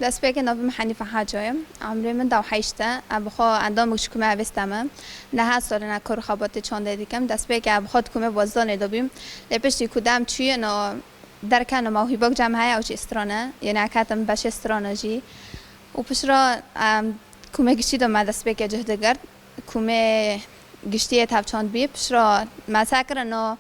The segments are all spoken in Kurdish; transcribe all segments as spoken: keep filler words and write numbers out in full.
Ez pêkê navê min Henîfe Haco ye. Emrê min dew heşt e. Ez bi xwe endamek ji Kumê Avesta me. Neha sal e ne kar û xebatê çandê dikim. Destpêkê ez bi xwe di Kumê Bozdanê de bûm. Lê piştî ku dem çûyî, no derkeno mewhîbek cem heye, ew jî stran e. Yanî ez ketim beşê strana jî. Û piştre, em, Kumê Giştî de me destpêkê cih digirt. Kumê Giştiyê tevçand bî. Piştre me seh kirin, no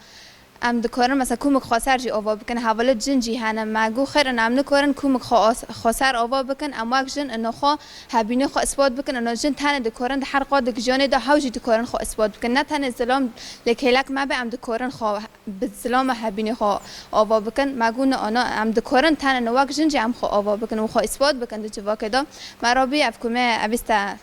Em dikarin, mesela, kumik xweser jî ava bikin, hevalê jin jî hene. Me got, xêr in, em nikarin kumik xwe as-, xweser ava bikin, em wek jin ino xwe hebînê xwe ispat bikin, ino jin tenê dikarin di her qadek jiyanê de hew jî dikarin xwe ispat bikin. Ne tenê zilam lê kêlek mebe, em dikarin xwe bi zilama hebînê xwe ava bikin. Me got, ne, ana, em dikarin tenê wek jin jî em xwe ava bikin û xwe ispat bikin di civakê de. Me rabî ev kumê, ev îste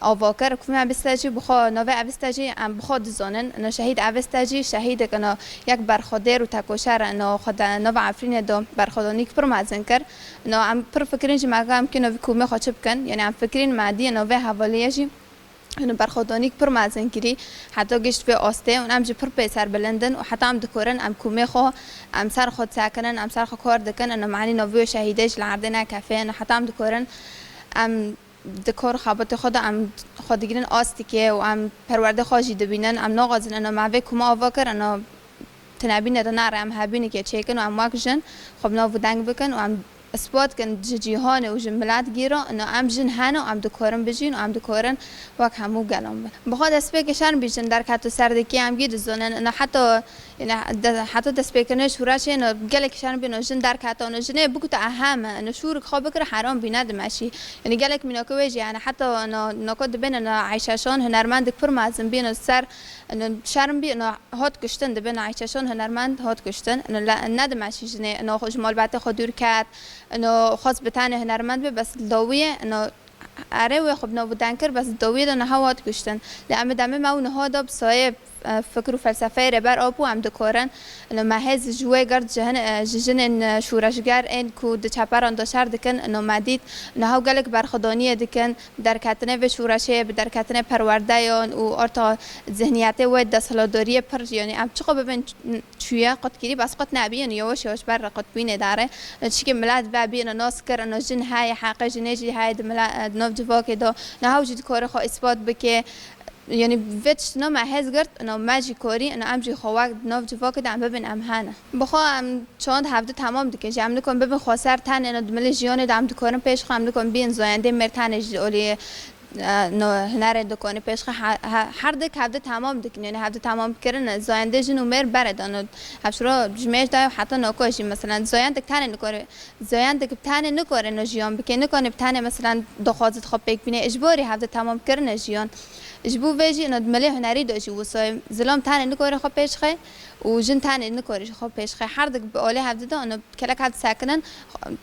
ava kir. Kumê Avesta jî bi xwe, navê Avesta jî em bi xwe dizanin. Ino şehîd Avesta jî şehîdek ino yek berxwedêr û tekoşer ino xwe de nava Efrînê de berxwedanîk pir mezin kir. Ino em pir fikirîn jî me got em kî navê kumê xwe çi bikin. Yanî em fikirîn me dî navê hevaliyê jî ino berxwedanîk pir mezin kirî. Heta gişt vê astê û em jî pir pê serbilind in û heta em dikorin em kumê xwe, em ser xwe disekinin, em ser xwe kar dikin. Ino manî navê wê şehîdê jî li erdê nekefê. Ino heta em dikorin em di kar û xebatê xwe de em xwe digirîn astîkê û em perwerdê xwe jî dibînin. Em naxwazin ino me vê kuma ava kir, ino tinebînê de nare, em hebînekê çêkin û em wek jin xwe bi nav û deng bikin û em ispat kin ji cîhanê û ji miletgîra ino em jin hene û em dikarin bijîn û em dikarin wek hemû gelan bin. Bi xwe destpêkê şerm bî jin derketo serdekê, em gî dizonin ino heta Yanî de, heta destpêkirina şûreşê, no gelek şerm bî, no jin derkete, no jinê bikute ehem e, no şûrik xwe bikire heram bî, ne dimeşî. Yanî gelek mînaka wê jî, yanî heta no, naka dibên, no Eyşe Şan hunermendek pir mezin bî, no ser, no şerm bî, no hat kuştin dibên, Eyşe Şan hunermend hat kuştin, no le, ne dimeşî jinê, no xwe ji malbatê xwe dûr ket, no xwest bi tenê hunermend be, bes li dawiyê, no Erê, wê xwe bi nav û deng kir, bes di dawiyê de niha hat kuştin. Lê em ê demê me û niha de bi sayê, e, fikir û felsefeyê Rêber Apo em dikarin. Ino me hêz ji wê girt ji hin, e, ji jinên, e, şûreşger ên ku di çeperan de şer dikin, ino me dît. Niha gelek berxwedaniyê dikin, bi derketinê vê şûreşê, bi derketinê perwerdeyan û orta zihniyetê wê desthilatdariyê pir, yanî em çiqo bibin, çûye qutkirî, bes qut nebî, ino yavaş yavaş ber re qutbînê dare. Ino çikê milet vebî, ino nas kir, ino jin heye, heqê jinê jî heye di mila-, di nav civakê de. Ino hew jî dikare xwe îspat bike. Yanî vê tiştino me hêz girt, ino me jî karî, ino em jî xwe wek di nav civakê de em bibin, em hene. Bi xwe em çand hevdi temam dikin jî, em nikin bibin xweser tenê, ino di milê jiyanê de em dikarin pêş xwe, em nikin bîn zayendê mêr tenê ji olê e, no, hunerê dikonî pêşxe he-, he-, her dik hevdi temam dikin, yanî hevdi temam kirin, zayendê jin û mêr bere dano. Hevşiro ji mêj dayo heta noko jî, mesela, zayendek tenê nikore, zayendek tenê nikore no jiyan bike, nikone bi tenê, mesela, daxwazit xwe pêk bîne. Ji bo rê hevdi temam kirine jiyan. Ji bo vê jî, no, milê hunerî de jî wisa ye. Zilam tenê nikore xwe pêşxe û jin tenê nikore xwe pêşxe. Her dik bi olê hevdi de, no, kelek hevdi sekinin,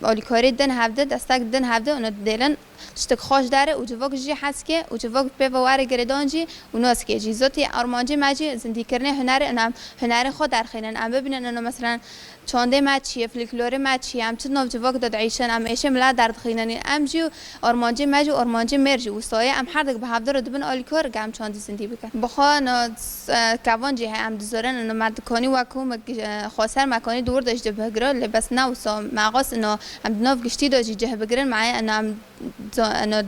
alîkarî din hevdi, destek din hevdi, no, dêlin. Tiştek xweş dere û civok jî hez ke û civok pê ve were girêdan jî û nas ke jî. Zotî armancê me jî zindîkirinê hunerê, û em hunerê xwe derxînin. Em bibînin û, meselen, çandê me çi ye, folklorê me çi ye, em çi nav civok de diêşin, em êşê milet derdixînin. Em jî armancê me jî armancê mêr jî wisa ye. Em her dik bi hevdira dibin alîkar, em çandî zindî bikin. Bi xwe no, e, kevan jî heye em dizorin, û me dikanî wek hûn, e, xweser me kanî di wir de jî cih bigire, lê bes ne wisa. Me xwest ino em di nav giştî de jî cih bigirin, me ino em Zo-, eno,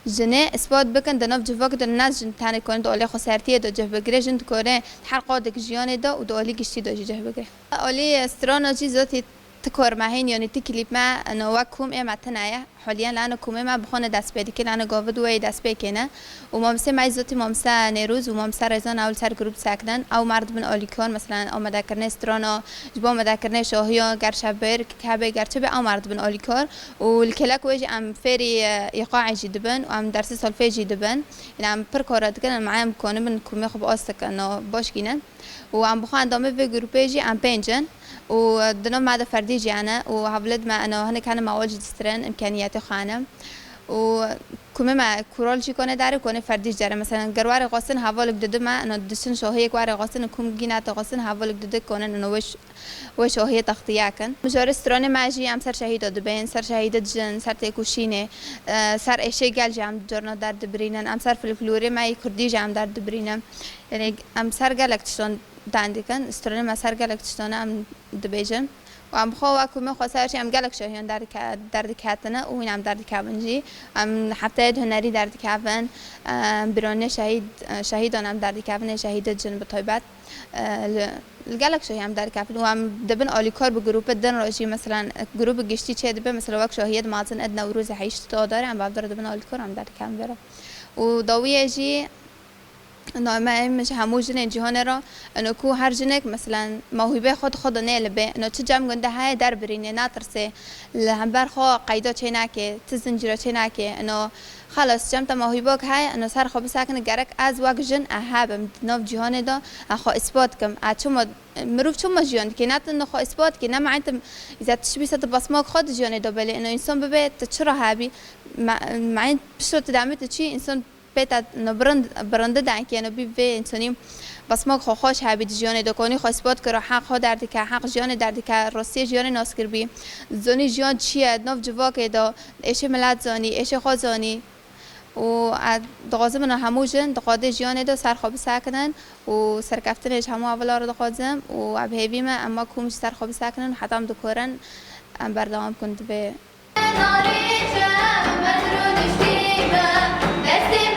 jinê ispat bikin di nav civakê de ne jin tenê dikare di alê xwesertiyê de cih bigire, jin dikare her qadek jiyanê de û di alî giştî de jî cih bigire. Alî strana jî zotî ti kor me hîn, yanî ti klîp me, eno, wek kom ê me tune ye. Haliyen lano komê me bi xwe ne dest pê dike, lano gavid wê dest pê kêne. Û mamostê me zotî, mamoste Nêrûz û mamoste Rêzan, ew li ser grup seknin. Ew mer dibin alîkar, meselen, amadekirinê strana, ji bo amadekirinê şahiya, ger şevbêr, Hebê gerçi be, ew mer dibin alîkar û li kelek wê jî em fêrî, e, îqaê jî dibin û em dersê solfê jî dibin. Yanî em pir kara dikin, em em konibin komê xwe bi astikin, no, baş gînin. Û em bi xwe endamê vê grûpê jî em pênc in û, e, di nav me de ferdî jî hene û hevlid me, eno, hinek hene mewal jî distirin, imkaniyetê xwe hene. Û komê me kural jî kone dare, kone ferdî jî dare. Meselen, ger were xwestin hevalek didi me, eno, diçin şahiyek were xwestin, kom gîne te xwestin hevalek didi konin, eno, weş Wê şahiyê textiye kin. Mijarê stranê me jî em ser şehîda dibên, ser şehîdê dijin, ser têkoşînê, e, ser êşê gel jî em carna derdibirînin, em ser folklorê me yê kurdî jî em derdibirînin. Yanî em ser gelek tiştan deng dikin, stranê me ser gelek tiştan em dibêjin. Û em xwe wek ku min xwe ser jî em gelek şahiyan derdike-, derdiketine û hîn em derdikevin jî. Em hefteyê di hunerî derdikevin, em bironê şehîd, şehîdan em derdikevin, ê şehîdê cin bi taybet. Li, li gelek şahî em derdikevin û em dibin alîkar bi grûpê din re jî, meselen, grûpê giştî çê dibe, mesela wek şahiyê di mezin ed Newrozê heyşt adarê em bi hev re dibin alîkar em derdikevin vê re. Û dawiyê jî, Ino me, em ji hemû jinên cîhanê re, ino ku her jinek, meselen, mewhîbeyê xwe di xwe de nê li bê. Ino çi cem gundê heye, derbirînê, natirsê, li hember xwe qeyda çê nake, ti zincîra çê nake. Ino xelas, cem te mewhîbok heye, ino ser xwe bisekine, gerek ez wek jin e hebim di nav cîhanê de, e xwe îspat kim. E çima, mirov çima jiyan dike? Ne tu xwe îspat kî, ne me'en tu îzet tişbî se tu basmak xwe di jiyanê de belê. Ino însan bibe, tu çira hebî? Me-, me'en piştre tu demê tu çî, însan Pê te no birind-, birindi denkê no bî vê însanî basmak xwe xweş hebî di jiyanê de konî xwe îspat kiro, heq xwe derdike, heq jiyanê derdike, rastiyê jiyanê nas kirbî. Zonî jiyan çi ye, di nav civakê de êşê milet zanî, êşê xwe zanî. Û ez dixwazim ino hemû jin di xwedê jiyanê de ser xwe bisekinin û serkeftinê ji hemû evila re dixwazim û ev hêvî me, em wek hûn jî ser xwe bisekinin û heta em dikorin em berdewam bikin di vê. Narêje, me rûniştî be, destê